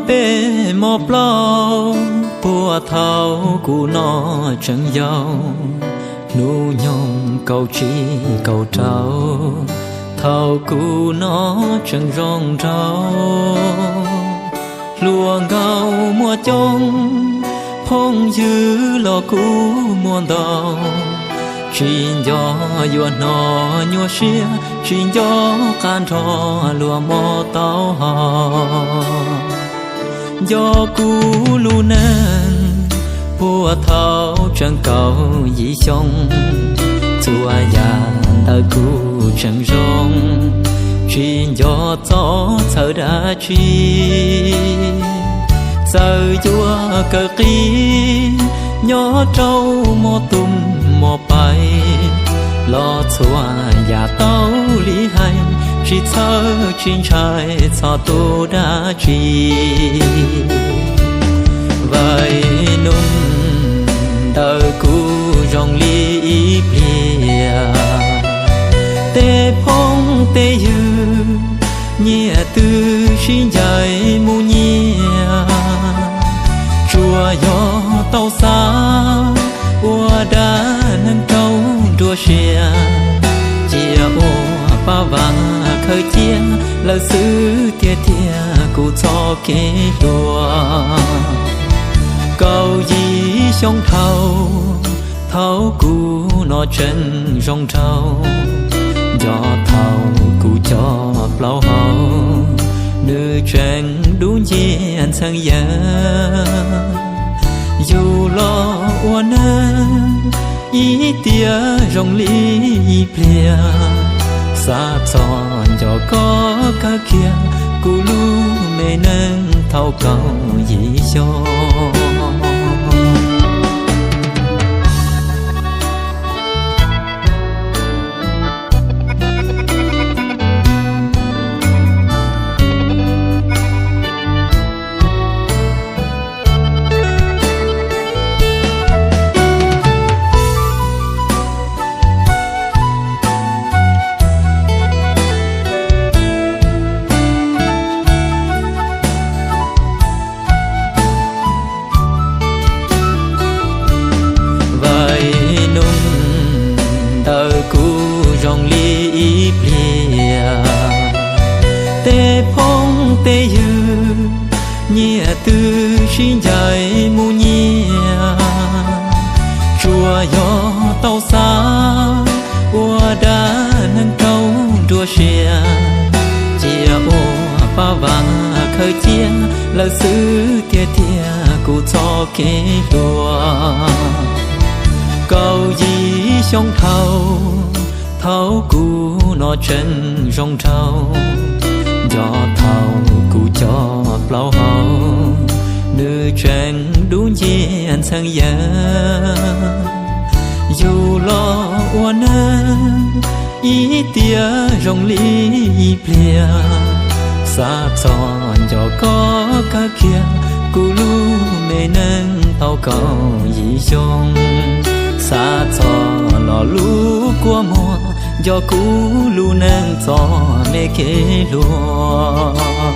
Tej hmo plaub puag thaum kuv no tseem yau, hnub nyoog kaum tsib kaum rau, thaum kuv no tseem zoo nraug. Hluas nkauj muaj coob, phooj ywg los kuj muaj ntau, tsis nco yuav hnov nyuaj siab, tsis nco qab nrho luag muab tau hau. Nco kuv lub neej puag thaum tseem kaum yim xyoo, txhua yam ntawm kuv tseem zoo, tsis nco txog txhawj dab tsi. Txawm yuav kawg qis nyob rau muaj tus muaj pais, los txhua yam tau li hais, tsis txhawj tsis ntshai txog tus dab tsi. Vaim num ntawm kuv zoo li ib pliag, tej phooj tej ywg nyias twb sib ncaim mus nyias. Tsuas yog tau xav ua dab neeg rau nruab siab, cia ua pab vam khaws cia lawm xwb tiag tiag kuv txoj kev hluas. Kaum yim xyoo dhau, thaum kuv no tseem zoo nraug, nco thaum kuv cov plaub hau, nws tseem dub nciab ntxhee yawg. Yus los ua neeg ib tiam zoo li ib pliag, xav txog nco koj kawg kiag kuv lub me neej thaum kaum yim xyoo. Vaim num ntawm kuv zoo li ib pliag, tej phooj tej ywg nyias twb sib ncaim mus nyias. Tsuas yog tau xav ua dab neeg rau nruab siab, cia ua pab vam khaws cia lawm xwb tiag tiag kuv txoj kev hluas. Kaum yim xyoo dhau, thaum kuv no tseem zoo nraug, nco thaum kuv cov plaub hau, nws tseem dub nciab ntxhee yawg. Yus los ua neeg ib tiam zoo li ib pliag, xav txog nco koj kawg kiag kuv lub me neej tau kaum yim xyoo. Xav txog los lub kua muag nco kuv lub neej txoj me kev hluas.